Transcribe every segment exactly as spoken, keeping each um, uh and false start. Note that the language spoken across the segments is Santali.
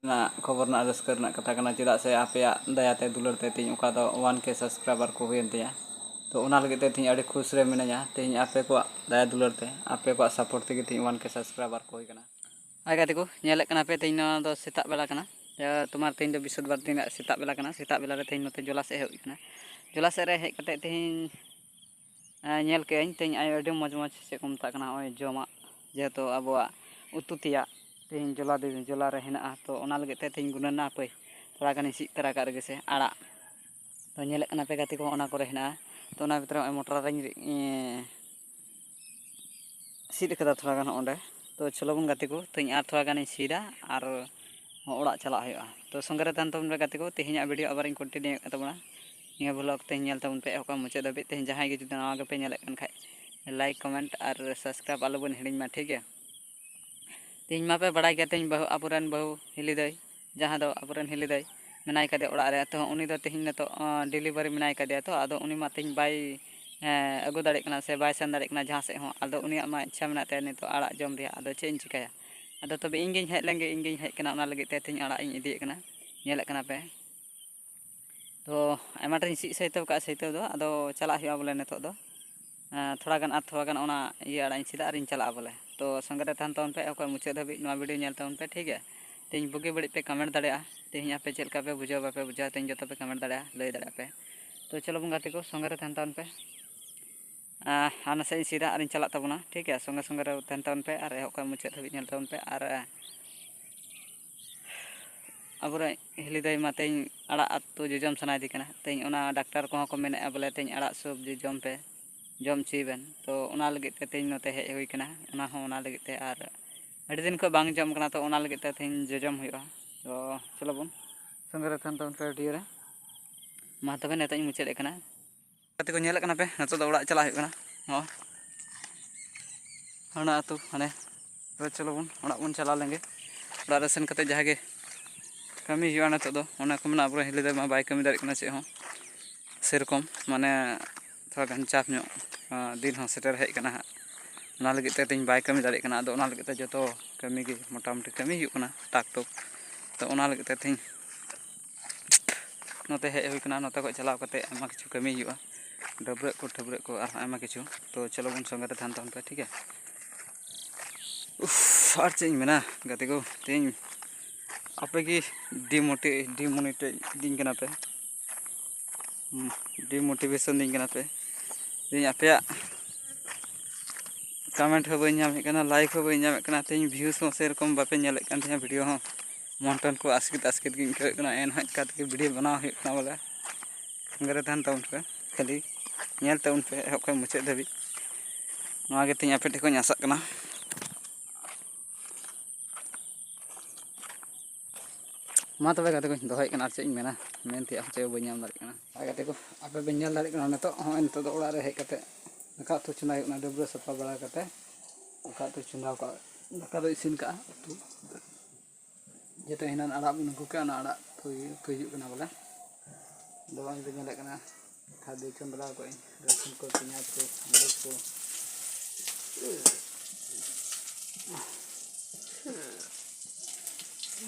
ᱨᱮᱱᱟᱜ ᱠᱷᱚᱵᱚᱨ ᱨᱮᱱᱟᱜ ᱨᱟᱹᱥᱠᱟᱹ ᱨᱮᱱᱟᱜ ᱠᱟᱛᱷᱟ ᱠᱟᱱᱟ, ᱪᱮᱫᱟᱜ ᱥᱮ ᱟᱯᱮᱭᱟᱜ ᱫᱟᱭᱟ ᱛᱮ ᱫᱩᱞᱟᱹᱲ ᱛᱮ ᱛᱮᱦᱮᱧ ᱚᱠᱟ ᱫᱚ ᱚᱣᱟᱱ ᱠᱮ ᱥᱟᱵᱥᱠᱨᱟᱭᱵᱟᱨ ᱠᱚ ᱦᱩᱭᱮᱱ ᱛᱤᱧᱟ᱾ ᱛᱚ ᱚᱱᱟ ᱞᱟᱹᱜᱤᱫ ᱛᱮ ᱛᱮᱦᱮᱧ ᱟᱹᱰᱤ ᱠᱷᱩᱥ ᱨᱮ ᱢᱤᱱᱟᱹᱧᱟ᱾ ᱛᱮᱦᱮᱧ ᱟᱯᱮ ᱠᱚᱣᱟᱜ ᱫᱟᱭᱟ ᱫᱩᱞᱟᱹᱲ ᱛᱮ, ᱟᱯᱮ ᱠᱚᱣᱟᱜ ᱥᱟᱯᱳᱨᱴ ᱛᱮᱜᱮ ᱛᱮᱦᱮᱧ ᱚᱣᱟᱱ ᱠᱮ ᱥᱟᱵᱥᱠᱨᱟᱭᱵᱟᱨ ᱠᱚ ᱦᱩᱭ ᱠᱟᱱᱟ᱾ ᱦᱟᱭ ᱜᱟᱛᱮ ᱠᱚ, ᱧᱮᱞᱮᱫ ᱠᱟᱱᱟ ᱯᱮ ᱛᱮᱦᱮᱧ ᱱᱚᱣᱟ ᱫᱚ ᱥᱮᱛᱟᱜ ᱵᱮᱞᱟ ᱠᱟᱱᱟ᱾ ᱛᱚ ᱛᱳᱢᱟᱨ ᱛᱮᱦᱮᱧ ᱫᱚ ᱵᱤᱥᱯᱚᱛᱤᱵᱟᱨ ᱫᱤᱱ ᱨᱮᱭᱟᱜ ᱥᱮᱛᱟᱜ ᱵᱮᱞᱟ ᱠᱟᱱᱟ᱾ ᱥᱮᱛᱟᱜ ᱵᱮᱞᱟ ᱨᱮ ᱛᱮᱦᱮᱧ ᱱᱚᱛᱮ ᱡᱚᱞᱟ ᱥᱮᱫ ᱦᱮᱡ ᱦᱩᱭ ᱠᱟᱱᱟ᱾ ᱡᱚᱞᱟ ᱥᱮᱫ ᱨᱮ ᱦᱮᱡ ᱠᱟᱛᱮ ᱛᱮᱦᱮᱧ ᱧᱮᱞ ᱠᱮᱜᱼᱟᱹᱧ ᱛᱮᱦᱮᱧ ᱟᱭᱳ ᱟᱹᱰᱤ ᱢᱚᱡᱽ ᱢᱚᱡᱽ ᱪᱮᱫ ᱠᱚ ᱢᱮᱛᱟᱜ ᱠᱟᱱᱟ, ᱱᱚᱜᱼᱚᱭ ᱡᱚᱢᱟᱜ, ᱡᱮᱦᱮᱛᱩ ᱟᱵᱚᱣᱟᱜ ᱩᱛᱩ ᱛᱮᱭᱟᱜ ᱛᱮᱦᱮᱧ ᱡᱚᱞᱟ ᱫᱤ-, ᱡᱚᱞᱟ ᱨᱮ ᱦᱮᱱᱟᱜᱼᱟ᱾ ᱛᱚ ᱚᱱᱟ ᱞᱟᱹᱜᱤᱫ ᱛᱮ ᱛᱮᱦᱮᱧ ᱜᱩᱱᱟᱹᱱᱟ ᱦᱟᱯᱳᱭ ᱛᱷᱚᱲᱟ ᱜᱟᱱᱤᱧ ᱥᱤᱫ ᱛᱟᱨᱟ ᱠᱟᱜ ᱨᱮᱜᱮ ᱥᱮ ᱟᱲᱟᱜ᱾ ᱛᱚ ᱧᱮᱞᱮᱫ ᱠᱟᱱᱟ ᱯᱮ ᱜᱟᱛᱮ ᱠᱚ, ᱚᱱᱟ ᱠᱚᱨᱮ ᱦᱮᱱᱟᱜᱼᱟ᱾ ᱛᱚ ᱚᱱᱟ ᱵᱷᱤᱛᱨᱤ ᱨᱮ ᱱᱚᱜᱼᱚᱭ ᱢᱚᱴᱨᱟ ᱨᱤᱧ ᱨᱤ-, ᱮᱸ, ᱥᱤᱫ ᱠᱟᱫᱟ ᱛᱷᱚᱲᱟ ᱜᱟᱱ ᱚᱸᱰᱮ᱾ ᱛᱚ ᱪᱚᱞᱚ ᱵᱚᱱ ᱜᱟᱛᱮ ᱠᱚ, ᱛᱮᱦᱮᱧ ᱟᱨ ᱛᱷᱚᱲᱟ ᱜᱟᱱᱤᱧ ᱥᱤᱫᱟ ᱟᱨ ᱚᱲᱟᱜ ᱪᱟᱞᱟᱜ ᱦᱩᱭᱩᱜᱼᱟ᱾ ᱛᱚ ᱥᱚᱸᱜᱮ ᱨᱮ ᱛᱟᱦᱮᱱ ᱛᱟᱵᱚᱱ ᱯᱮ ᱜᱟᱛᱮ ᱠᱚ, ᱛᱮᱦᱮᱧᱟᱜ ᱵᱷᱤᱰᱤᱭᱳ ᱟᱵᱟᱨᱤᱧ ᱠᱚᱱᱴᱤᱱᱤᱭᱩ ᱮᱫ ᱛᱟᱵᱚᱱᱟ᱾ ᱱᱤᱭᱟᱹ ᱵᱷᱞᱚᱜᱽ ᱛᱮᱦᱮᱧ ᱧᱮᱞ ᱛᱟᱵᱚᱱ ᱯᱮ ᱮᱦᱚᱵ ᱠᱷᱚᱱ ᱢᱩᱪᱟᱹᱫ ᱫᱷᱟᱹᱵᱤᱡ᱾ ᱛᱮᱦᱮᱧ ᱡᱟᱦᱟᱸᱭ ᱜᱮ ᱡᱩᱫᱤ ᱱᱟᱣᱟ ᱜᱮᱯᱮ ᱧᱮᱞᱮᱫ ᱠᱟᱱ ᱠᱷᱟᱡ, ᱞᱟᱭᱤᱠ, ᱠᱚᱢᱮᱱᱴ ᱟᱨ ᱥᱟᱵᱥᱠᱨᱟᱭᱤᱵᱽ ᱟᱞᱚ ᱵᱚᱱ ᱦᱤᱲᱤᱧ ᱢᱟ, ᱴᱷᱤᱠ ᱜᱮᱭᱟ? ᱛᱮᱦᱮᱧ ᱢᱟᱯᱮ ᱵᱟᱲᱟᱭ ᱜᱮᱭᱟ, ᱛᱮᱦᱮᱧ ᱵᱟᱹᱦᱩ, ᱟᱵᱚᱨᱮᱱ ᱵᱟᱹᱦᱩ ᱦᱤᱞᱤ ᱫᱟᱹᱭ, ᱡᱟᱦᱟᱸ ᱫᱚ ᱟᱵᱚᱨᱮᱱ ᱦᱤᱞᱤ ᱫᱟᱹᱭ ᱢᱮᱱᱟᱭ ᱠᱟᱫᱮᱭᱟ ᱚᱲᱟᱜ ᱨᱮ, ᱛᱚ ᱩᱱᱤ ᱫᱚ ᱛᱮᱦᱮᱧ ᱱᱤᱛᱚᱜ, ᱟᱸ, ᱰᱮᱞᱤᱵᱷᱟᱨᱤ ᱢᱮᱱᱟᱭ ᱠᱟᱫᱮᱭᱟ, ᱛᱚ ᱟᱫᱚ ᱩᱱᱤ ᱢᱟ ᱛᱮᱦᱮᱧ ᱵᱟᱭ, ᱮᱸ, ᱟᱹᱜᱩ ᱫᱟᱲᱮᱭᱟᱜ ᱠᱟᱱᱟ ᱥᱮ ᱵᱟᱭ ᱥᱮᱱ ᱫᱟᱲᱮᱭᱟᱜ ᱠᱟᱱᱟ ᱡᱟᱦᱟᱸ ᱥᱮᱫ ᱦᱚᱸ᱾ ᱟᱫᱚ ᱩᱱᱤᱭᱟᱜ ᱢᱟ ᱤᱪᱪᱷᱟ ᱢᱮᱱᱟᱜ ᱛᱟᱭᱟ ᱱᱤᱛᱚᱜ ᱟᱲᱟᱜ ᱡᱚᱢ ᱨᱮᱭᱟᱜ, ᱟᱫᱚ ᱪᱮᱫ ᱤᱧ ᱪᱤᱠᱟᱹᱭᱟ? ᱟᱫᱚ ᱛᱚᱵᱮ ᱤᱧ ᱜᱤᱧ ᱦᱮᱡ ᱞᱮᱱ ᱜᱮ, ᱤᱧ ᱜᱤᱧ ᱦᱮᱡ ᱠᱟᱱᱟ, ᱚᱱᱟ ᱞᱟᱹᱜᱤᱫ ᱛᱮ ᱛᱮᱦᱮᱧ ᱟᱲᱟᱜ ᱤᱧ ᱤᱫᱤᱭᱮᱫ ᱠᱟᱱᱟ᱾ ᱧᱮᱞᱮᱫ ᱠᱟᱱᱟ ᱯᱮ, ᱛᱚ ᱟᱭᱢᱟ ᱰᱷᱮᱨᱤᱧ ᱥᱤᱫ ᱥᱟᱹᱭᱛᱟᱹᱣ ᱠᱟᱜᱼᱟ ᱥᱟᱹᱭᱛᱟᱹᱣ ᱫᱚ, ᱟᱫᱚ ᱪᱟᱞᱟᱜ ᱦᱩᱭᱩᱜᱼᱟ ᱵᱚᱞᱮ ᱱᱤᱛᱚᱜ ᱫᱚ᱾ ᱮᱸ, ᱛᱷᱚᱲᱟ ᱜᱟᱱ ᱟᱨ ᱛᱷᱚᱲᱟ ᱜᱟᱱ ᱚᱱᱟ ᱤᱭᱟᱹ ᱟᱲᱟᱜ ᱤᱧ ᱥᱤᱫᱟ ᱟᱨᱤᱧ ᱪᱟᱞᱟᱜᱼᱟ ᱵᱚᱞᱮ᱾ ᱛᱚ ᱥᱚᱸᱜᱮ ᱨᱮ ᱛᱟᱦᱮᱱ ᱛᱟᱵᱚᱱ ᱯᱮ, ᱚᱠᱚᱭ ᱢᱩᱪᱟᱹᱫ ᱫᱷᱟᱹᱵᱤᱡ ᱱᱚᱣᱟ ᱵᱷᱤᱰᱤᱭᱳ ᱧᱮᱞ ᱛᱟᱵᱚᱱ ᱯᱮ, ᱴᱷᱤᱠ ᱜᱮᱭᱟ? ᱛᱮᱦᱮᱧ ᱵᱩᱜᱤ ᱵᱟᱹᱲᱤᱡ ᱯᱮ ᱠᱚᱢᱮᱱᱴ ᱫᱟᱲᱮᱭᱟᱜᱼᱟ᱾ ᱛᱮᱦᱮᱧ ᱟᱯᱮ ᱪᱮᱫ ᱞᱮᱠᱟ ᱯᱮ ᱵᱩᱡᱷᱟᱹᱣ ᱵᱟᱯᱮ ᱵᱩᱡᱷᱟᱹᱣᱟ, ᱛᱮᱦᱮᱧ ᱡᱚᱛᱚ ᱯᱮ ᱠᱚᱢᱮᱱᱴ ᱫᱟᱲᱮᱭᱟᱜᱼᱟ, ᱞᱟᱹᱭ ᱫᱟᱲᱮᱭᱟᱜᱼᱟ ᱯᱮ᱾ ᱛᱚ ᱪᱚᱞᱚ ᱵᱚᱱ ᱜᱟᱛᱮ ᱠᱚ, ᱥᱚᱸᱜᱮ ᱨᱮ ᱛᱟᱦᱮᱱ ᱛᱟᱵᱚᱱ ᱯᱮ᱾ ᱟᱨ ᱱᱟᱥᱮ ᱤᱧ ᱥᱤᱫᱟ ᱟᱨᱤᱧ ᱪᱟᱞᱟᱜ ᱛᱟᱵᱚᱱᱟ, ᱴᱷᱤᱠ ᱜᱮᱭᱟ? ᱥᱚᱸᱜᱮ ᱥᱚᱸᱜᱮ ᱨᱮ ᱛᱟᱦᱮᱱ ᱛᱟᱵᱚᱱ ᱯᱮ ᱟᱨ ᱮᱦᱚᱵ ᱠᱷᱚᱱ ᱢᱩᱪᱟᱹᱫ ᱫᱷᱟᱹᱵᱤᱡ ᱧᱮᱞ ᱛᱟᱵᱚᱱ ᱯᱮ᱾ ᱟᱨ ᱟᱵᱚᱨᱮᱱ ᱦᱤᱞᱤ ᱫᱟᱹᱭ ᱢᱟ ᱛᱮᱦᱮᱧ ᱟᱲᱟᱜ ᱩᱛᱩ ᱡᱚᱡᱚᱢ ᱥᱟᱱᱟᱭᱮᱫᱮ ᱠᱟᱱᱟ᱾ ᱛᱮᱦᱮᱧ ᱚᱱᱟ ᱰᱟᱠᱛᱟᱨ ᱠᱚᱦᱚᱸ ᱠᱚ ᱢᱮᱱᱮᱫᱼᱟ ᱵᱚᱞᱮ ᱛᱮᱦᱮᱧ ᱟᱲᱟᱜ ᱥᱚᱵᱽᱡᱤ ᱡᱚᱢ ᱯᱮ, ᱡᱚᱢ ᱦᱚᱪᱚᱭᱮ ᱵᱮᱱ᱾ ᱛᱚ ᱚᱱᱟ ᱞᱟᱹᱜᱤᱫ ᱛᱮ ᱛᱮᱦᱮᱧ ᱱᱚᱛᱮ ᱦᱮᱡ ᱦᱩᱭ ᱠᱟᱱᱟ, ᱚᱱᱟ ᱦᱚᱸ ᱚᱱᱟ ᱞᱟᱹᱜᱤᱫ ᱛᱮ᱾ ᱟᱨ ᱟᱹᱰᱤ ᱫᱤᱱ ᱠᱷᱚᱱ ᱵᱟᱝ ᱡᱚᱢ ᱠᱟᱱᱟ, ᱛᱚ ᱚᱱᱟ ᱞᱟᱹᱜᱤᱫ ᱛᱮ ᱛᱮᱦᱮᱧ ᱡᱚᱡᱚᱢ ᱦᱩᱭᱩᱜᱼᱟ᱾ ᱛᱚ ᱪᱚᱞᱚ ᱵᱚᱱ ᱥᱚᱸᱜᱮ ᱨᱮ ᱛᱟᱦᱮᱱ ᱛᱟᱵᱚᱱ ᱯᱮ ᱵᱷᱤᱰᱤᱭᱳ ᱨᱮ᱾ ᱢᱟ ᱛᱚᱵᱮ ᱱᱤᱛᱚᱜ ᱤᱧ ᱢᱩᱪᱟᱹᱫ ᱮᱫ ᱠᱟᱱᱟ᱾ ᱜᱟᱛᱮ ᱠᱚ ᱧᱮᱞᱮᱫ ᱠᱟᱱᱟ ᱯᱮ, ᱱᱤᱛᱚᱜ ᱫᱚ ᱚᱲᱟᱜ ᱪᱟᱞᱟᱜ ᱦᱩᱭᱩᱜ ᱠᱟᱱᱟ᱾ ᱦᱚᱸ, ᱦᱟᱱᱟ ᱟᱹᱛᱩ ᱦᱟᱱᱮ᱾ ᱛᱚᱵᱮ ᱪᱚᱞᱚ ᱵᱚᱱ ᱚᱲᱟᱜ ᱵᱚᱱ ᱪᱟᱞᱟᱣ ᱞᱮᱱᱜᱮ᱾ ᱚᱲᱟᱜ ᱨᱮ ᱥᱮᱱ ᱠᱟᱛᱮ ᱡᱟᱦᱟᱸ ᱜᱮ ᱠᱟᱹᱢᱤ ᱦᱩᱭᱩᱜᱼᱟ ᱱᱤᱛᱚᱜ ᱫᱚ, ᱚᱱᱟ ᱠᱚ ᱢᱮᱱᱟᱜᱼᱟ᱾ ᱟᱵᱚᱨᱮᱱ ᱦᱤᱞᱤ ᱫᱟᱹᱭ ᱢᱟ ᱵᱟᱭ ᱠᱟᱹᱢᱤ ᱫᱟᱲᱮᱭᱟᱜ ᱠᱟᱱᱟ ᱪᱮᱫ ᱦᱚᱸ ᱥᱮᱨᱚᱠᱚᱢ, ᱢᱟᱱᱮ ᱛᱷᱚᱲᱟ ᱜᱟᱱ ᱪᱟᱯ ᱧᱚᱜ, ᱟᱸ, ᱫᱤᱱ ᱦᱚᱸ ᱥᱮᱴᱮᱨ ᱦᱮᱡ ᱠᱟᱱᱟ ᱦᱟᱸᱜ᱾ ᱚᱱᱟ ᱞᱟᱹᱜᱤᱫ ᱛᱮ ᱛᱮᱦᱮᱧ ᱵᱟᱭ ᱠᱟᱹᱢᱤ ᱫᱟᱲᱮᱭᱟᱜ ᱠᱟᱱᱟ᱾ ᱟᱫᱚ ᱚᱱᱟ ᱞᱟᱹᱜᱤᱫ ᱛᱮ ᱡᱚᱛᱚ ᱠᱟᱹᱢᱤ ᱜᱮ ᱢᱚᱴᱟᱢᱩᱴᱤ ᱠᱟᱹᱢᱤ ᱦᱩᱭᱩᱜ ᱠᱟᱱᱟ ᱴᱟᱠ ᱴᱩᱠ᱾ ᱚᱱᱟ ᱞᱟᱹᱜᱤᱫ ᱛᱮ ᱛᱮᱦᱮᱧ ᱱᱚᱛᱮ ᱦᱮᱡ ᱦᱩᱭ ᱠᱟᱱᱟ᱾ ᱱᱚᱛᱮ ᱠᱷᱚᱱ ᱪᱟᱞᱟᱣ ᱠᱟᱛᱮ ᱟᱭᱢᱟ ᱠᱤᱪᱷᱩ ᱠᱟᱹᱢᱤ ᱦᱩᱭᱩᱜᱼᱟ, ᱰᱟᱹᱵᱽᱨᱟᱹᱜ ᱠᱚ ᱴᱷᱟᱹᱵᱽᱨᱟᱹᱜ ᱠᱚ ᱟᱨᱦᱚᱸ ᱟᱭᱢᱟ ᱠᱤᱪᱷᱩ᱾ ᱛᱚ ᱪᱚᱞᱚ ᱵᱚᱱ ᱥᱚᱸᱜᱮ ᱨᱮ ᱛᱟᱦᱮᱱ ᱛᱟᱵᱚᱱ ᱯᱮ, ᱴᱷᱤᱠ ᱜᱮᱭᱟ᱾ ᱩᱯᱷ, ᱟᱨ ᱪᱮᱫ ᱤᱧ ᱢᱮᱱᱟ ᱜᱟᱛᱮ ᱠᱚ, ᱛᱮᱦᱮᱧ ᱟᱯᱮ ᱜᱮ ᱰᱤᱢᱳᱴᱤ ᱰᱤᱢᱳᱱᱤᱴᱟᱭᱤᱡᱽ ᱤᱫᱤᱧ ᱠᱟᱱᱟ ᱯᱮ, ᱰᱤᱢᱳᱴᱤᱵᱷᱮᱥᱚᱱ ᱤᱫᱤᱧ ᱠᱟᱱᱟ ᱯᱮ᱾ ᱛᱮᱦᱮᱧ ᱟᱯᱮᱭᱟᱜ ᱠᱚᱢᱮᱱᱴ ᱦᱚᱸ ᱵᱟᱹᱧ ᱧᱟᱢᱮᱫ ᱠᱟᱱᱟ, ᱞᱟᱭᱤᱠ ᱦᱚᱸ ᱵᱟᱹᱧ ᱧᱟᱢᱮᱫ ᱠᱟᱱᱟ᱾ ᱛᱮᱦᱮᱧ ᱵᱷᱤᱭᱩᱥ ᱦᱚᱸ ᱥᱮᱨᱚᱠᱚᱢ ᱵᱟᱯᱮ ᱧᱮᱞᱮᱫ ᱠᱟᱱ ᱛᱤᱧᱟᱹ, ᱵᱷᱤᱰᱤᱭᱳ ᱦᱚᱸ ᱢᱚᱱ ᱴᱚᱱ ᱠᱚ ᱟᱥᱠᱮᱛ ᱟᱥᱠᱮᱛ ᱜᱤᱧ ᱟᱹᱭᱠᱟᱹᱣᱮᱫ ᱠᱟᱱᱟ᱾ ᱮᱱᱦᱚᱸ ᱪᱤᱠᱟᱹᱛᱮ ᱵᱷᱤᱰᱤᱭᱳ ᱵᱮᱱᱟᱣ ᱦᱩᱭᱩᱜ ᱠᱟᱱᱟ ᱵᱚᱞᱮ᱾ ᱥᱚᱸᱜᱮ ᱨᱮ ᱛᱟᱦᱮᱱ ᱛᱟᱵᱚᱱ ᱯᱮ, ᱠᱷᱟᱹᱞᱤ ᱧᱮᱞ ᱛᱟᱵᱚᱱ ᱯᱮ ᱮᱦᱚᱵ ᱠᱷᱚᱱ ᱢᱩᱪᱟᱹᱫ ᱫᱷᱟᱹᱵᱤᱡ᱾ ᱱᱚᱣᱟ ᱜᱮ ᱛᱮᱦᱮᱧ ᱟᱯᱮ ᱴᱷᱮᱱ ᱠᱷᱚᱱ ᱤᱧ ᱟᱥᱟᱜ ᱠᱟᱱᱟ᱾ ᱢᱟ ᱛᱚᱵᱮ ᱜᱟᱛᱮ ᱠᱚᱧ ᱫᱚᱦᱚᱭᱮᱫ ᱠᱟᱱᱟ, ᱟᱨ ᱪᱮᱫ ᱤᱧ ᱢᱮᱱᱟ, ᱢᱮᱱ ᱛᱮᱭᱟᱜ ᱦᱚᱸ ᱪᱮᱫ ᱦᱚᱸ ᱵᱟᱹᱧ ᱧᱟᱢ ᱫᱟᱲᱮᱭᱟᱜ ᱠᱟᱱᱟ᱾ ᱟᱨ ᱜᱟᱛᱮ ᱠᱚ, ᱟᱯᱮ ᱯᱮ ᱧᱮᱞ ᱫᱟᱲᱮᱭᱟᱜ ᱠᱟᱱᱟ, ᱱᱤᱛᱚᱜ ᱦᱚᱸ, ᱱᱤᱛᱚᱜ ᱫᱚ ᱚᱲᱟᱜ ᱨᱮ ᱦᱮᱡ ᱠᱟᱛᱮ ᱫᱟᱠᱟ ᱩᱛᱩ ᱪᱚᱸᱫᱟ ᱦᱩᱭᱩᱜ ᱠᱟᱱᱟ᱾ ᱰᱟᱹᱵᱽᱨᱟᱹ ᱥᱟᱯᱷᱟ ᱵᱟᱲᱟ ᱠᱟᱛᱮ ᱫᱟᱠᱟ ᱩᱛᱩ ᱪᱚᱸᱫᱟ ᱠᱟᱜᱼᱟ, ᱫᱟᱠᱟ ᱫᱚ ᱤᱥᱤᱱ ᱠᱟᱜᱼᱟ, ᱩᱛᱩ ᱡᱮᱴᱟ ᱦᱮᱱᱟᱱ ᱟᱲᱟᱜ ᱵᱚᱱ ᱟᱹᱜᱩ ᱠᱟᱜᱼᱟ, ᱚᱱᱟ ᱟᱲᱟᱜ ᱩᱛᱩ, ᱩᱛᱩ ᱦᱩᱭᱩᱜ ᱠᱟᱱᱟ ᱵᱚᱞᱮ᱾ ᱫᱚ ᱱᱚᱜᱼᱚᱭ ᱯᱮ ᱧᱮᱞᱮᱫ ᱠᱟᱱᱟ, ᱠᱷᱟᱫᱽᱞᱮ ᱪᱚᱸᱫᱽᱨᱟ ᱠᱚ, ᱨᱟᱹᱥᱩᱱ ᱠᱚ, ᱯᱮᱸᱭᱟᱡᱽ ᱠᱚ, ᱢᱟᱹᱨᱤᱪ ᱠᱚ᱾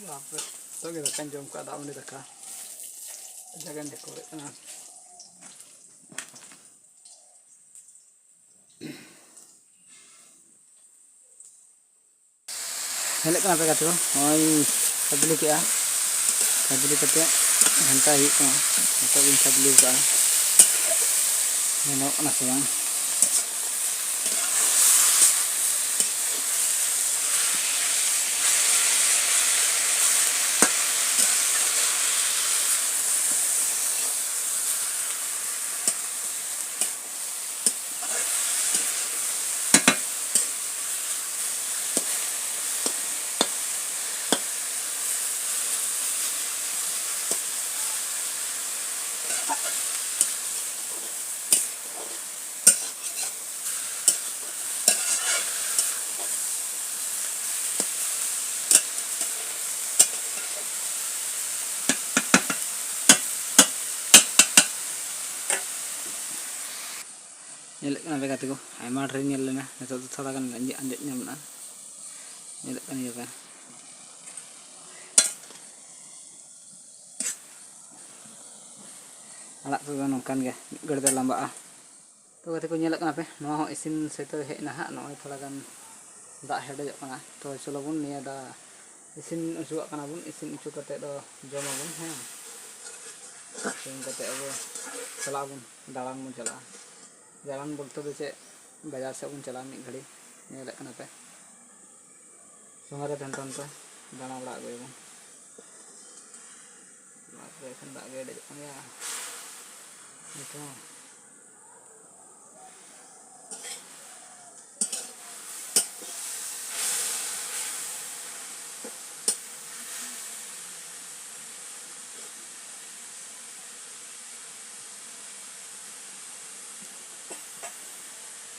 ᱵᱟᱯᱨᱮ, ᱱᱤᱛᱚᱜ ᱜᱮ ᱫᱟᱠᱟᱧ ᱡᱚᱢ ᱠᱟᱜᱼᱟ, ᱫᱟᱜ ᱢᱟᱹᱰᱤ ᱫᱟᱠᱟ᱾ ᱡᱟᱭᱜᱟᱧ ᱰᱷᱮᱠᱚᱨᱮᱫ ᱠᱟᱱᱟ᱾ ᱧᱮᱞᱮᱫ ᱠᱟᱱᱟ ᱯᱮ ᱜᱟᱛᱮ ᱠᱚ, ᱱᱚᱜᱼᱚᱭ ᱠᱷᱟᱫᱽᱞᱮ ᱠᱮᱜᱼᱟ, ᱠᱷᱟᱫᱽᱞᱮ ᱠᱟᱛᱮ ᱜᱷᱟᱱᱴᱟᱭ ᱦᱩᱭᱩᱜ ᱠᱟᱱᱟ᱾ ᱱᱤᱛᱚᱜ ᱜᱤᱧ ᱠᱷᱟᱫᱽᱞᱮ ᱠᱟᱜᱼᱟ, ᱧᱮᱞᱚᱜ ᱠᱟᱱᱟ ᱥᱮ ᱵᱟᱝ᱾ ᱧᱮᱞᱮᱫ ᱠᱟᱱᱟ ᱯᱮ ᱜᱟᱛᱮ ᱠᱚ, ᱟᱭᱢᱟ ᱰᱷᱮᱨ ᱧᱮᱞ ᱞᱮᱱᱟ, ᱱᱤᱛᱚᱜ ᱫᱚ ᱛᱷᱚᱲᱟ ᱜᱟᱱ ᱟᱸᱡᱮᱫ ᱟᱸᱡᱮᱫ ᱧᱚᱜ ᱢᱮᱱᱟᱜᱼᱟ᱾ ᱧᱮᱞᱮᱫ ᱠᱟᱱ ᱜᱮᱭᱟ ᱯᱮ᱾ ᱟᱲᱟᱜ ᱠᱚᱫᱚ ᱱᱚᱝᱠᱟᱱ ᱜᱮ, ᱢᱤᱫ ᱜᱷᱟᱹᱲᱤᱡ ᱫᱚ ᱞᱟᱢᱵᱟᱜᱼᱟ᱾ ᱛᱚ ᱜᱟᱛᱮ ᱠᱚ, ᱧᱮᱞᱚᱜ ᱠᱟᱱᱟ ᱯᱮ, ᱱᱚᱣᱟ ᱦᱚᱸ ᱤᱥᱤᱱ ᱥᱟᱹᱛ ᱦᱮᱡ ᱮᱱᱟ ᱦᱟᱸᱜ᱾ ᱱᱚᱜᱼᱚᱭ ᱛᱷᱚᱲᱟ ᱜᱟᱱ ᱫᱟᱜ ᱦᱮᱰᱮᱡᱚᱜ ᱠᱟᱱᱟ᱾ ᱛᱚ ᱪᱚᱞᱚ ᱵᱚᱱ ᱱᱤᱭᱟᱹ ᱫᱟ ᱤᱥᱤᱱ ᱚᱪᱚᱣᱟᱜ ᱠᱟᱱᱟ ᱵᱚᱱ᱾ ᱤᱥᱤᱱ ᱚᱪᱚ ᱠᱟᱛᱮ ᱫᱚ ᱡᱚᱢᱟᱵᱚᱱ, ᱦᱮᱸ᱾ ᱤᱥᱤᱱ ᱠᱟᱛᱮ ᱟᱵᱚ ᱪᱟᱞᱟᱜ ᱟᱵᱚᱱ, ᱫᱟᱬᱟᱱ ᱵᱚᱱ ᱪᱟᱞᱟᱜᱼᱟ᱾ ᱫᱟᱬᱟᱱ ᱵᱚᱞᱛᱮ ᱫᱚ ᱪᱮᱫ, ᱵᱟᱡᱟᱨ ᱥᱮᱫ ᱵᱚᱱ ᱪᱟᱞᱟᱜᱼᱟ ᱢᱤᱫ ᱜᱷᱟᱹᱲᱤ᱾ ᱧᱮᱞᱮᱫ ᱠᱟᱱᱟ ᱯᱮ, ᱥᱚᱸᱜᱮ ᱨᱮ ᱛᱟᱦᱮᱱ ᱛᱟᱵᱚᱱ ᱯᱮ, ᱫᱟᱬᱟ ᱵᱟᱲᱟ ᱟᱹᱜᱩᱭᱟᱵᱚᱱ᱾ ᱢᱟ ᱛᱚᱵᱮ ᱮᱠᱷᱟᱱ ᱫᱟᱜ ᱜᱮ ᱟᱹᱰᱤ ᱡᱚᱠᱷᱚᱱ ᱜᱮ ᱱᱤᱛᱚᱜ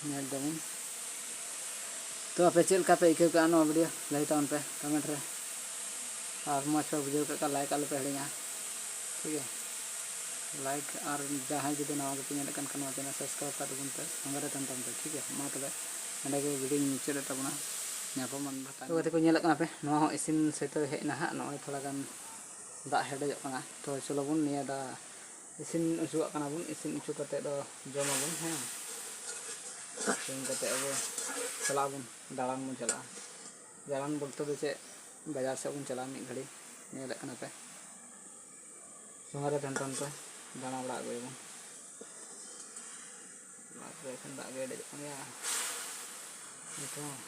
ᱧᱮᱞ ᱫᱟᱵᱚᱱ᱾ ᱛᱚ ᱟᱯᱮ ᱪᱮᱫ ᱞᱮᱠᱟ ᱯᱮ ᱟᱹᱭᱠᱟᱹᱣ ᱠᱮᱜᱼᱟ ᱱᱚᱣᱟ ᱵᱷᱤᱰᱤᱭᱳ? ᱞᱟᱹᱭ ᱛᱟᱵᱚᱱ ᱯᱮ ᱠᱚᱢᱮᱱᱴ ᱨᱮ᱾ ᱟᱨ ᱢᱚᱡᱽ ᱯᱮ ᱵᱩᱡᱷᱟᱹᱣ ᱠᱮᱫ ᱠᱷᱟᱱ ᱞᱟᱭᱤᱠ ᱟᱞᱚ ᱯᱮ ᱦᱤᱲᱤᱧᱟ, ᱴᱷᱤᱠ ᱜᱮᱭᱟ? ᱞᱟᱭᱤᱠ ᱟᱨ ᱡᱟᱦᱟᱸᱭ ᱡᱩᱫᱤ ᱱᱟᱣᱟ ᱜᱮᱯᱮ ᱧᱮᱞᱮᱫ ᱠᱟᱱ ᱠᱷᱟᱱ ᱱᱚᱣᱟ ᱪᱮᱱᱮᱞ ᱥᱟᱵᱥᱠᱨᱟᱭᱤᱵ ᱠᱟᱜ ᱛᱟᱵᱚᱱ ᱯᱮ, ᱥᱚᱸᱜᱮ ᱨᱮ ᱛᱟᱦᱮᱱ ᱛᱟᱵᱚᱱ ᱯᱮ, ᱴᱷᱤᱠ ᱜᱮᱭᱟ? ᱢᱟ ᱛᱚᱵᱮ ᱱᱚᱸᱰᱮ ᱜᱮ ᱵᱷᱤᱰᱤᱭᱳᱧ ᱢᱩᱪᱟᱹᱫ ᱮᱫ ᱛᱟᱵᱚᱱᱟ᱾ ᱧᱟᱯᱟᱢ ᱟᱵᱚᱱ ᱛᱚ ᱜᱟᱛᱮ ᱠᱚ, ᱧᱮᱞᱮᱫ ᱠᱟᱱᱟ ᱯᱮ, ᱱᱚᱣᱟ ᱦᱚᱸ ᱤᱥᱤᱱ ᱥᱟᱹᱛ ᱦᱮᱡ ᱮᱱᱟ ᱦᱟᱸᱜ᱾ ᱱᱚᱜᱼᱚᱭ ᱛᱷᱚᱲᱟ ᱜᱟᱱ ᱫᱟᱜ ᱦᱮᱰᱮᱡᱚᱜ ᱠᱟᱱᱟ᱾ ᱛᱚ ᱪᱚᱞᱚ ᱵᱚᱱ ᱱᱤᱭᱟᱹ ᱫᱟ ᱤᱥᱤᱱ ᱚᱪᱚᱣᱟᱜ ᱠᱟᱱᱟ ᱵᱚᱱ, ᱤᱥᱤᱱ ᱚᱪᱚ ᱠᱟᱛᱮ ᱫᱚ ᱡᱚᱢᱟᱵᱚᱱ, ᱦᱮᱸ᱾ ᱤᱥᱤᱱ ᱠᱟᱛᱮ ᱟᱵᱚ ᱪᱟᱞᱟᱜ ᱟᱵᱚᱱ, ᱫᱟᱬᱟᱱ ᱵᱚᱱ ᱪᱟᱞᱟᱜᱼᱟ᱾ ᱫᱟᱬᱟᱱ ᱵᱚᱞᱛᱮ ᱫᱚ ᱪᱮᱫ, ᱵᱟᱡᱟᱨ ᱥᱮᱫ ᱵᱚᱱ ᱪᱟᱞᱟᱜᱼᱟ ᱢᱤᱫ ᱜᱷᱟᱹᱲᱤ᱾ ᱧᱮᱞᱮᱫ ᱠᱟᱱᱟ ᱯᱮ, ᱥᱚᱸᱜᱮ ᱨᱮ ᱛᱟᱦᱮᱱ ᱛᱟᱵᱚᱱ ᱯᱮ, ᱫᱟᱬᱟ ᱵᱟᱲᱟ ᱟᱹᱜᱩᱭᱟᱵᱚᱱ᱾ ᱢᱟ ᱛᱚᱵᱮ ᱮᱠᱷᱟᱱ ᱫᱟᱜ ᱜᱮ ᱟᱹᱰᱤ ᱡᱚᱠᱷᱚᱱ ᱜᱮ ᱱᱤᱛᱚᱜ ᱦᱚᱸ᱾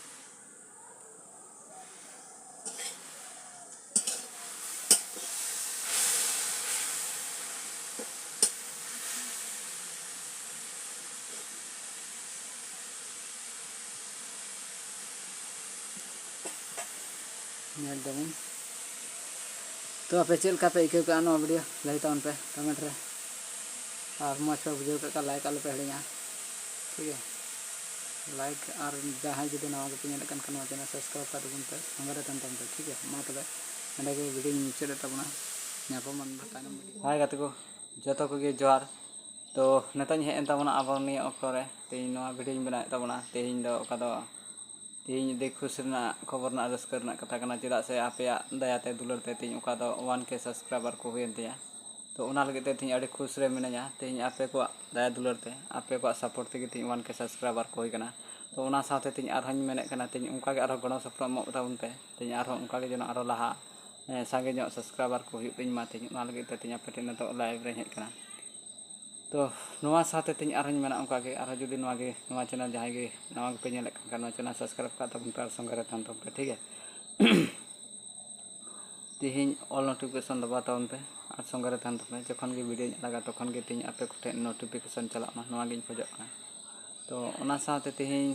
ᱧᱮᱞ ᱫᱟᱵᱚᱱ᱾ ᱛᱚ ᱟᱯᱮ ᱪᱮᱫ ᱞᱮᱠᱟ ᱯᱮ ᱟᱹᱭᱠᱟᱹᱣ ᱠᱮᱜᱼᱟ ᱱᱚᱣᱟ ᱵᱷᱤᱰᱤᱭᱳ? ᱞᱟᱹᱭ ᱛᱟᱵᱚᱱ ᱯᱮ ᱠᱚᱢᱮᱱᱴ ᱨᱮ᱾ ᱟᱨ ᱢᱚᱡᱽ ᱯᱮ ᱵᱩᱡᱷᱟᱹᱣ ᱠᱮᱫ ᱠᱷᱟᱱ ᱞᱟᱭᱤᱠ ᱟᱞᱚ ᱯᱮ ᱦᱤᱲᱤᱧᱟ, ᱴᱷᱤᱠ ᱜᱮᱭᱟ? ᱞᱟᱭᱤᱠ ᱟᱨ ᱡᱟᱦᱟᱸᱭ ᱡᱩᱫᱤ ᱱᱟᱣᱟ ᱜᱮᱯᱮ ᱧᱮᱞᱮᱫ ᱠᱟᱱ ᱠᱷᱟᱱ ᱱᱚᱣᱟ ᱪᱮᱱᱮᱞ ᱥᱟᱵᱥᱠᱨᱟᱭᱤᱵ ᱠᱟᱜ ᱛᱟᱵᱚᱱ ᱯᱮ, ᱥᱚᱸᱜᱮ ᱨᱮ ᱛᱟᱦᱮᱱ ᱛᱟᱵᱚᱱ ᱯᱮ, ᱴᱷᱤᱠ ᱜᱮᱭᱟ? ᱢᱟ ᱛᱚᱵᱮ ᱱᱚᱸᱰᱮ ᱜᱮ ᱵᱷᱤᱰᱤᱭᱳᱧ ᱢᱩᱪᱟᱹᱫ ᱮᱫ ᱛᱟᱵᱚᱱᱟ᱾ ᱧᱟᱯᱟᱢ ᱟᱵᱚᱱ ᱛᱟᱭᱱᱚᱢ ᱵᱷᱤᱰᱤᱭᱳ᱾ ᱦᱟᱭ ᱜᱟᱛᱮ ᱠᱚ, ᱡᱚᱛᱚ ᱠᱚᱜᱮ ᱡᱚᱦᱟᱨ᱾ ᱛᱚ ᱱᱤᱛᱚᱜ ᱤᱧ ᱦᱮᱡ ᱮᱱ ᱛᱟᱵᱚᱱᱟ ᱟᱵᱟᱨ ᱱᱤᱭᱟᱹ ᱚᱠᱛᱚ ᱨᱮ᱾ ᱛᱮᱦᱮᱧ ᱱᱚᱣᱟ ᱵᱷᱤᱰᱤᱭᱳᱧ ᱵᱮᱱᱟᱣᱮᱫ ᱛᱟᱵᱚᱱᱟ᱾ ᱛᱮᱦᱮᱧ ᱫᱚ ᱚᱠᱟ ᱫᱚ ᱛᱮᱦᱮᱧ ᱟᱹᱰᱤ ᱠᱷᱩᱥᱤ ᱨᱮᱱᱟᱜ ᱠᱷᱚᱵᱚᱨ ᱨᱮᱱᱟᱜ ᱨᱟᱹᱥᱠᱟᱹ ᱨᱮᱱᱟᱜ ᱠᱟᱛᱷᱟ ᱠᱟᱱᱟ, ᱪᱮᱫᱟᱜ ᱥᱮ ᱟᱯᱮᱭᱟᱜ ᱫᱟᱭᱟ ᱛᱮ ᱫᱩᱞᱟᱹᱲ ᱛᱮ ᱛᱮᱦᱮᱧ ᱚᱠᱟ ᱫᱚ ᱚᱣᱟᱱ ᱠᱮ ᱥᱟᱵᱥᱠᱨᱟᱭᱵᱟᱨ ᱠᱚ ᱦᱩᱭᱮᱱ ᱛᱤᱧᱟ᱾ ᱛᱚ ᱚᱱᱟ ᱞᱟᱹᱜᱤᱫ ᱛᱮ ᱛᱮᱦᱮᱧ ᱟᱹᱰᱤ ᱠᱷᱩᱥ ᱨᱮ ᱢᱤᱱᱟᱹᱧᱟ᱾ ᱛᱮᱦᱮᱧ ᱟᱯᱮ ᱠᱚᱣᱟᱜ ᱫᱟᱭᱟ ᱫᱩᱞᱟᱹᱲ ᱛᱮ, ᱟᱯᱮ ᱠᱚᱣᱟᱜ ᱥᱟᱯᱳᱨᱴ ᱛᱮᱜᱮ ᱛᱮᱦᱮᱧ ᱚᱣᱟᱱ ᱠᱮ ᱥᱟᱵᱥᱠᱨᱟᱭᱵᱟᱨ ᱠᱚ ᱦᱩᱭ ᱠᱟᱱᱟ᱾ ᱛᱚ ᱚᱱᱟ ᱥᱟᱶᱛᱮ ᱛᱮᱦᱮᱧ ᱟᱨᱦᱚᱸᱧ ᱢᱮᱱᱮᱫ ᱠᱟᱱᱟ, ᱛᱮᱦᱮᱧ ᱚᱱᱠᱟ ᱜᱮ ᱟᱨᱦᱚᱸ ᱜᱚᱲᱚ ᱥᱚᱯᱚᱦᱚᱫ ᱮᱢᱚᱜ ᱛᱟᱵᱚᱱ ᱯᱮ᱾ ᱛᱮᱦᱮᱧ ᱟᱨᱦᱚᱸ ᱚᱱᱠᱟ ᱜᱮ ᱡᱮᱱᱚ ᱟᱨᱦᱚᱸ ᱞᱟᱦᱟ, ᱮᱸ, ᱥᱟᱸᱜᱮ ᱧᱚᱜ ᱥᱟᱵᱥᱠᱨᱟᱭᱵᱟᱨ ᱠᱚ ᱦᱩᱭᱩᱜ ᱛᱤᱧ ᱢᱟ᱾ ᱛᱮᱦᱮᱧ ᱚᱱᱟ ᱞᱟᱹᱜᱤᱫ ᱛᱮ ᱛᱮᱦᱮᱧ ᱟᱯᱮ ᱴᱷᱮᱱ ᱱᱤᱛᱚᱜ ᱞᱟᱭᱤᱵᱷ ᱨᱮᱧ ᱦᱮᱡ ᱠᱟᱱᱟ᱾ ᱛᱚ ᱱᱚᱣᱟ ᱥᱟᱶᱛᱮ ᱛᱮᱦᱮᱧ ᱟᱨᱦᱚᱸᱧ ᱢᱮᱱᱟ ᱚᱱᱠᱟ ᱜᱮ, ᱟᱨᱦᱚᱸ ᱡᱩᱫᱤ ᱱᱚᱣᱟ ᱜᱮ, ᱱᱚᱣᱟ ᱪᱮᱱᱮᱞ ᱡᱟᱦᱟᱸᱭ ᱜᱮ ᱱᱟᱣᱟ ᱜᱮᱯᱮ ᱧᱮᱞᱮᱫ ᱠᱟᱱ ᱠᱷᱟᱱ, ᱱᱚᱣᱟ ᱪᱮᱱᱮᱞ ᱥᱟᱵᱥᱠᱨᱟᱭᱤᱵᱽ ᱠᱟᱜ ᱛᱟᱵᱚᱱ ᱯᱮ ᱟᱨ ᱥᱚᱸᱜᱮ ᱨᱮ ᱛᱟᱦᱮᱱ ᱛᱟᱵᱚᱱ ᱯᱮ, ᱴᱷᱤᱠ ᱜᱮᱭᱟ? ᱛᱮᱦᱮᱧ ᱚᱞ ᱱᱳᱴᱤᱯᱷᱤᱠᱮᱥᱚᱱ ᱫᱟᱵᱟᱣ ᱛᱟᱵᱚᱱ ᱯᱮ ᱟᱨ ᱥᱚᱸᱜᱮ ᱨᱮ ᱛᱟᱦᱮᱱ ᱛᱟᱵᱚᱱ ᱯᱮ᱾ ᱡᱚᱠᱷᱚᱱ ᱜᱮ ᱵᱷᱤᱰᱤᱭᱳᱧ ᱟᱲᱟᱜᱟ, ᱛᱚᱠᱷᱚᱱ ᱜᱮ ᱛᱮᱦᱮᱧ ᱟᱯᱮ ᱠᱚᱴᱷᱮᱱ ᱱᱳᱴᱤᱯᱷᱤᱠᱮᱥᱚᱱ ᱪᱟᱞᱟᱜ ᱢᱟ, ᱱᱚᱣᱟ ᱜᱤᱧ ᱠᱷᱚᱡᱚᱜ ᱠᱟᱱᱟ᱾ ᱛᱚ ᱚᱱᱟ ᱥᱟᱶᱛᱮ ᱛᱮᱦᱮᱧ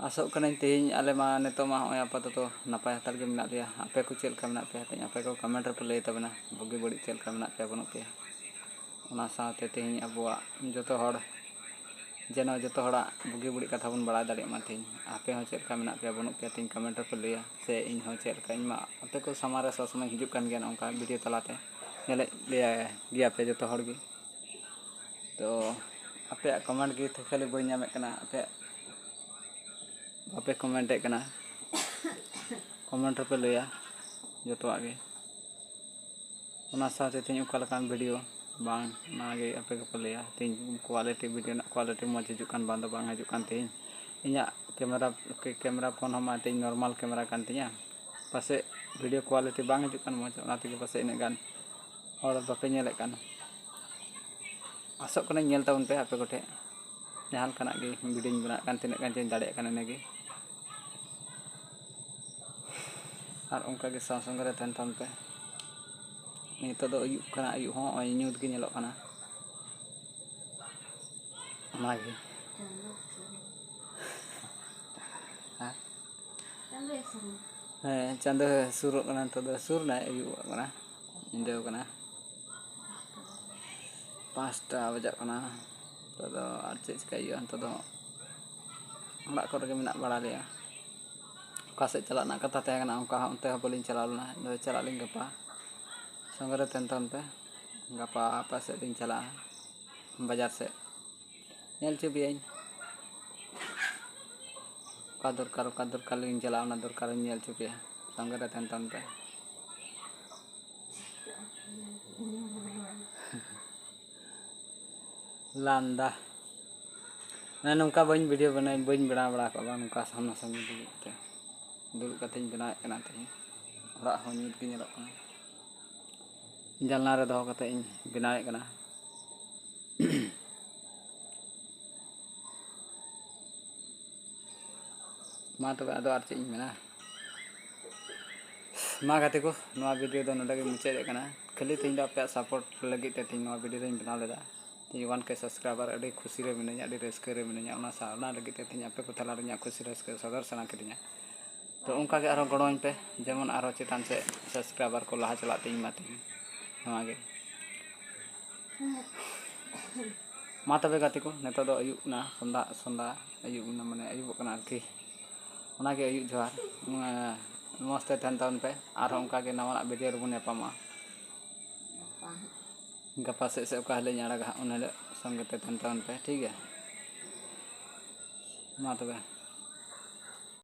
ᱟᱥᱚᱜ ᱠᱟᱹᱱᱟᱹᱧ ᱛᱮᱦᱮᱧ ᱟᱞᱮ ᱢᱟ ᱱᱤᱛᱚᱜ ᱢᱟ ᱦᱚᱸᱜᱼᱚᱭ ᱟᱯᱟᱛᱚᱛᱚ ᱱᱟᱯᱟᱭ ᱦᱟᱛᱟᱲ ᱜᱮ ᱢᱮᱱᱟᱜ ᱞᱮᱭᱟ᱾ ᱟᱯᱮ ᱠᱚ ᱪᱮᱫ ᱞᱮᱠᱟ ᱢᱮᱱᱟᱜ ᱯᱮᱭᱟ? ᱛᱮᱦᱮᱧ ᱟᱯᱮ ᱠᱚ ᱠᱚᱢᱮᱱᱴ ᱨᱮᱯᱮ ᱞᱟᱹᱭ ᱛᱟᱵᱚᱱᱟ, ᱵᱩᱜᱤ ᱵᱟᱹᱲᱤᱡ ᱪᱮᱫ ᱞᱮᱠᱟ ᱢᱮᱱᱟᱜ ᱯᱮᱭᱟ, ᱵᱟᱹᱱᱩᱜ ᱯᱮᱭᱟ᱾ ᱚᱱᱟ ᱥᱟᱶᱛᱮ ᱛᱮᱦᱮᱧ ᱟᱵᱚᱣᱟᱜ ᱡᱚᱛᱚ ᱦᱚᱲ ᱡᱮᱱᱚ ᱡᱚᱛᱚ ᱦᱚᱲᱟᱜ ᱵᱩᱜᱤ ᱵᱟᱹᱲᱤᱡ ᱠᱟᱛᱷᱟ ᱵᱚᱱ ᱵᱟᱲᱟᱭ ᱫᱟᱲᱮᱭᱟᱜ ᱢᱟ᱾ ᱛᱮᱦᱮᱧ ᱟᱯᱮ ᱦᱚᱸ ᱪᱮᱫ ᱞᱮᱠᱟ ᱢᱮᱱᱟᱜ ᱯᱮᱭᱟ, ᱵᱟᱹᱱᱩᱜ ᱯᱮᱭᱟ, ᱛᱮᱦᱮᱧ ᱠᱚᱢᱮᱱᱴ ᱨᱮᱯᱮ ᱞᱟᱹᱭᱟ, ᱥᱮ ᱤᱧ ᱦᱚᱸ ᱪᱮᱫ ᱞᱮᱠᱟ, ᱤᱧ ᱢᱟ ᱟᱯᱮ ᱠᱚ ᱥᱟᱢᱟᱝ ᱨᱮ ᱥᱚᱵᱽ ᱥᱚᱢᱚᱭ ᱦᱤᱡᱩᱜ ᱠᱟᱱ ᱜᱮᱭᱟ ᱱᱚᱝᱠᱟ ᱵᱷᱤᱰᱤᱭᱳ ᱛᱟᱞᱟᱛᱮ, ᱧᱮᱞᱮᱫ ᱞᱮᱭᱟ ᱜᱮᱭᱟ ᱯᱮ ᱡᱚᱛᱚ ᱦᱚᱲ ᱜᱮ᱾ ᱛᱚ ᱟᱯᱮᱭᱟᱜ ᱠᱚᱢᱮᱱᱴ ᱜᱮ ᱠᱷᱟᱹᱞᱤ ᱵᱟᱹᱧ ᱧᱟᱢᱮᱫ ᱠᱟᱱᱟ, ᱟᱯᱮᱭᱟᱜ ᱵᱟᱯᱮ ᱠᱚᱢᱮᱱᱴᱮᱫ ᱠᱟᱱᱟ᱾ ᱠᱚᱢᱮᱱᱴ ᱨᱮᱯᱮ ᱞᱟᱹᱭᱟ ᱡᱚᱛᱚᱣᱟᱜ ᱜᱮ᱾ ᱚᱱᱟ ᱥᱟᱶᱛᱮ ᱛᱮᱦᱮᱧ ᱚᱠᱟ ᱞᱮᱠᱟᱱ ᱵᱷᱤᱰᱤᱭᱳ ᱵᱟᱝ, ᱚᱱᱟᱜᱮ ᱟᱯᱮ ᱜᱮᱯᱮ ᱞᱟᱹᱭᱟ᱾ ᱛᱮᱦᱮᱧ ᱠᱳᱣᱟᱞᱤᱴᱤ, ᱵᱷᱤᱰᱤᱭᱳ ᱨᱮᱱᱟᱜ ᱠᱳᱣᱟᱞᱤᱴᱤ ᱢᱚᱡᱽ ᱦᱤᱡᱩᱜ ᱠᱟᱱ ᱵᱟᱝ ᱫᱚ ᱵᱟᱝ ᱦᱤᱡᱩᱜ ᱠᱟᱱ ᱛᱮᱦᱮᱧ᱾ ᱤᱧᱟᱹᱜ ᱠᱮᱢᱮᱨᱟ, ᱠᱮᱢᱮᱨᱟ ᱯᱷᱳᱱ ᱦᱚᱸ ᱢᱟ ᱛᱮᱦᱮᱧ ᱱᱚᱨᱢᱟᱞ ᱠᱮᱢᱮᱨᱟ ᱠᱟᱱ ᱛᱤᱧᱟᱹ, ᱯᱟᱥᱮᱡ ᱵᱷᱤᱰᱤᱭᱳ ᱠᱳᱣᱟᱞᱤᱴᱤ ᱵᱟᱝ ᱦᱤᱡᱩᱜ ᱠᱟᱱ ᱢᱚᱡᱽ, ᱚᱱᱟ ᱛᱮᱜᱮ ᱯᱟᱥᱮᱡ ᱤᱱᱟᱹᱜ ᱜᱟᱱ ᱦᱚᱲ ᱵᱟᱯᱮ ᱧᱮᱞᱮᱫ ᱠᱟᱱ᱾ ᱟᱥᱚᱜ ᱠᱟᱹᱱᱟᱹᱧ ᱧᱮᱞ ᱛᱟᱵᱚᱱ ᱯᱮ ᱟᱯᱮ ᱠᱚᱴᱷᱮᱱ᱾ ᱡᱟᱦᱟᱸ ᱞᱮᱠᱟᱱᱟᱜ ᱜᱮ ᱵᱷᱤᱰᱤᱭᱳᱧ ᱵᱮᱱᱟᱣᱮᱫ ᱠᱟᱱ, ᱛᱤᱱᱟᱹᱜ ᱜᱟᱱ ᱪᱚᱧ ᱫᱟᱲᱮᱭᱟᱜ ᱠᱟᱱᱟ ᱤᱱᱟᱹᱜᱮ᱾ ᱟᱨ ᱚᱱᱠᱟ ᱜᱮ ᱥᱟᱶ ᱥᱚᱸᱜᱮ ᱨᱮ ᱛᱟᱦᱮᱱ ᱛᱟᱵᱚᱱ ᱯᱮ᱾ ᱱᱤᱛᱚᱜ ᱫᱚ ᱟᱹᱭᱩᱵ ᱠᱟᱱᱟ, ᱟᱹᱭᱩᱵ ᱦᱚᱸ ᱱᱚᱜᱼᱚᱭ ᱧᱩᱛ ᱜᱮ ᱧᱮᱞᱚᱜ ᱠᱟᱱᱟ᱾ ᱚᱱᱟᱜᱮ᱾ ᱦᱮᱸ? ᱦᱮᱸ, ᱪᱟᱸᱫᱚ ᱦᱚᱸ ᱥᱩᱨᱚᱜ ᱠᱟᱱᱟ, ᱱᱤᱛᱚᱜ ᱫᱚ ᱥᱩᱨ ᱮᱱᱟᱭ, ᱟᱹᱭᱩᱵᱚᱜ ᱠᱟᱱᱟ, ᱧᱤᱫᱟᱹ ᱠᱟᱱᱟ, ᱯᱟᱸᱪᱴᱟ ᱵᱟᱡᱟᱜ ᱠᱟᱱᱟ᱾ ᱱᱤᱛᱚᱜ ᱫᱚ ᱟᱨ ᱪᱮᱫ ᱪᱤᱠᱟᱹᱭ ᱦᱩᱭᱩᱜᱼᱟ? ᱱᱤᱛᱚᱜ ᱫᱚ ᱚᱲᱟᱜ ᱠᱚᱨᱮ ᱜᱮ ᱢᱮᱱᱟᱜ ᱵᱟᱲᱟ ᱞᱮᱭᱟ᱾ ᱚᱠᱟ ᱥᱮᱫ ᱪᱟᱞᱟᱜ ᱨᱮᱱᱟᱜ ᱠᱟᱛᱷᱟ ᱛᱟᱦᱮᱸ ᱠᱟᱱᱟ, ᱚᱱᱠᱟ ᱦᱚᱸ ᱚᱱᱛᱮ ᱦᱚᱸ ᱵᱟᱹᱞᱤᱧ ᱪᱟᱞᱟᱣ ᱞᱮᱱᱟ᱾ ᱤᱧ ᱫᱚ ᱪᱟᱞᱟᱜ ᱟᱹᱞᱤᱧ ᱜᱟᱯᱟ, ᱥᱚᱸᱜᱮ ᱨᱮ ᱛᱟᱦᱮᱱ ᱛᱟᱵᱚᱱ ᱯᱮ᱾ ᱜᱟᱯᱟ ᱚᱠᱟ ᱥᱮᱫ ᱞᱤᱧ ᱪᱟᱞᱟᱜᱼᱟ, ᱵᱟᱡᱟᱨ ᱥᱮᱫ᱾ ᱧᱮᱞ ᱦᱚᱪᱚ ᱯᱮᱭᱟᱹᱧ᱾ ᱚᱠᱟ ᱫᱚᱨᱠᱟᱨ, ᱚᱠᱟ ᱫᱚᱨᱠᱟᱨ ᱞᱤᱧ ᱪᱟᱞᱟᱜᱼᱟ, ᱚᱱᱟ ᱫᱚᱨᱠᱟᱨ ᱤᱧ ᱧᱮᱞ ᱦᱚᱪᱚ ᱯᱮᱭᱟ᱾ ᱥᱚᱸᱜᱮ ᱨᱮ ᱛᱟᱦᱮᱱ ᱛᱟᱵᱚᱱ ᱯᱮ᱾ ᱞᱟᱸᱫᱟ᱾ ᱢᱟᱱᱮ ᱱᱚᱝᱠᱟ ᱵᱟᱹᱧ ᱵᱷᱤᱰᱤᱭᱳ ᱵᱮᱱᱟᱣ, ᱵᱟᱹᱧ ᱵᱮᱱᱟᱣ ᱵᱟᱲᱟ ᱠᱟᱜᱼᱟ, ᱵᱟᱝ ᱱᱚᱝᱠᱟ ᱥᱟᱢᱱᱟ ᱥᱟᱢᱱᱤ ᱫᱩᱲᱩᱵ ᱠᱟᱛᱮ᱾ ᱫᱩᱲᱩᱵ ᱠᱟᱛᱮᱧ ᱵᱮᱱᱟᱣᱮᱫ ᱠᱟᱱᱟ ᱛᱮᱦᱮᱧ᱾ ᱚᱲᱟᱜ ᱦᱚᱸ ᱧᱩᱛ ᱜᱮ ᱧᱮᱞᱚᱜ ᱠᱟᱱᱟ᱾ ᱡᱟᱱᱞᱟ ᱨᱮ ᱫᱚᱦᱚ ᱠᱟᱛᱮ ᱤᱧ ᱵᱮᱱᱟᱣᱮᱫ ᱠᱟᱱᱟ᱾ ᱢᱟ ᱛᱚᱵᱮ, ᱟᱫᱚ ᱟᱨ ᱪᱮᱫ ᱤᱧ ᱢᱮᱱᱟ? ᱢᱟ ᱜᱟᱛᱮ ᱠᱚ, ᱱᱚᱣᱟ ᱵᱷᱤᱰᱤᱭᱳ ᱫᱚ ᱱᱚᱰᱮ ᱜᱮ ᱢᱩᱪᱟᱹᱫ ᱮᱫ ᱠᱟᱱᱟ᱾ ᱠᱷᱟᱹᱞᱤ ᱛᱮᱦᱮᱧ ᱫᱚ ᱟᱯᱮᱭᱟᱜ ᱥᱟᱯᱳᱨᱴ ᱞᱟᱹᱜᱤᱫ ᱛᱮ ᱛᱮᱦᱮᱧ ᱱᱚᱣᱟ ᱵᱷᱤᱰᱤᱭᱳ ᱫᱚᱧ ᱵᱮᱱᱟᱣ ᱞᱮᱫᱟ᱾ ᱛᱮᱦᱮᱧ ᱚᱣᱟᱱ ᱠᱮ ᱥᱟᱵᱥᱠᱨᱟᱭᱵᱟᱨ, ᱟᱹᱰᱤ ᱠᱷᱩᱥᱤ ᱨᱮ ᱢᱤᱱᱟᱹᱧᱟ, ᱟᱹᱰᱤ ᱨᱟᱹᱥᱠᱟᱹ ᱨᱮ ᱢᱤᱱᱟᱹᱧᱟ᱾ ᱚᱱᱟ ᱥᱟᱶ ᱚᱱᱟ ᱞᱟᱹᱜᱤᱫ ᱛᱮ ᱛᱮᱦᱮᱧ ᱟᱯᱮ ᱠᱚ ᱛᱟᱞᱟ ᱨᱮ ᱤᱧᱟᱹᱜ ᱠᱷᱩᱥᱤ ᱨᱟᱹᱥᱠᱟᱹ ᱥᱚᱫᱚᱨ ᱥᱟᱱᱟ ᱠᱤᱫᱤᱧᱟ᱾ ᱛᱚ ᱚᱱᱠᱟ ᱜᱮ ᱟᱨᱦᱚᱸ ᱜᱚᱲᱚᱣᱟᱹᱧ ᱯᱮ, ᱡᱮᱢᱚᱱ ᱟᱨᱦᱚᱸ ᱪᱮᱛᱟᱱ ᱥᱮᱫ ᱥᱟᱵᱥᱠᱨᱟᱭᱵᱟᱨ ᱠᱚ ᱞᱟᱦᱟ ᱪᱟᱞᱟᱜ ᱛᱤᱧ ᱢᱟ ᱛᱤᱧ᱾ ᱱᱚᱣᱟ ᱜᱮ᱾ ᱢᱟ ᱛᱚᱵᱮ ᱜᱟᱛᱮ ᱠᱚ, ᱱᱤᱛᱚᱜ ᱫᱚ ᱟᱹᱭᱩᱵ ᱮᱱᱟ, ᱥᱚᱱᱫᱷᱟ, ᱥᱚᱱᱫᱷᱟ ᱟᱹᱭᱩᱵ ᱮᱱᱟ, ᱢᱟᱱᱮ ᱟᱹᱭᱩᱵᱚᱜ ᱠᱟᱱᱟ ᱟᱨᱠᱤ᱾ ᱚᱱᱟᱜᱮ ᱟᱹᱭᱩᱵ ᱡᱚᱦᱟᱨ᱾ ᱮᱸ, ᱢᱚᱡᱽ ᱛᱮ ᱛᱟᱦᱮᱱ ᱛᱟᱵᱚᱱ ᱯᱮ, ᱟᱨᱦᱚᱸ ᱚᱱᱠᱟ ᱜᱮ ᱱᱟᱣᱟᱱᱟᱜ ᱵᱷᱤᱰᱤᱭᱳ ᱨᱮᱵᱚᱱ ᱧᱟᱯᱟᱢᱚᱜᱼᱟ᱾ ᱜᱟᱯᱟ ᱥᱮᱫ ᱥᱮ ᱚᱠᱟ ᱦᱤᱞᱳᱜ ᱤᱧ ᱟᱲᱟᱜᱟ ᱦᱟᱸᱜ, ᱩᱱ ᱦᱤᱞᱳᱜ ᱥᱚᱸᱜᱮ ᱛᱮ ᱛᱟᱦᱮᱱ ᱛᱟᱵᱚᱱ ᱯᱮ, ᱴᱷᱤᱠ ᱜᱮᱭᱟ? ᱢᱟ ᱛᱚᱵᱮ᱾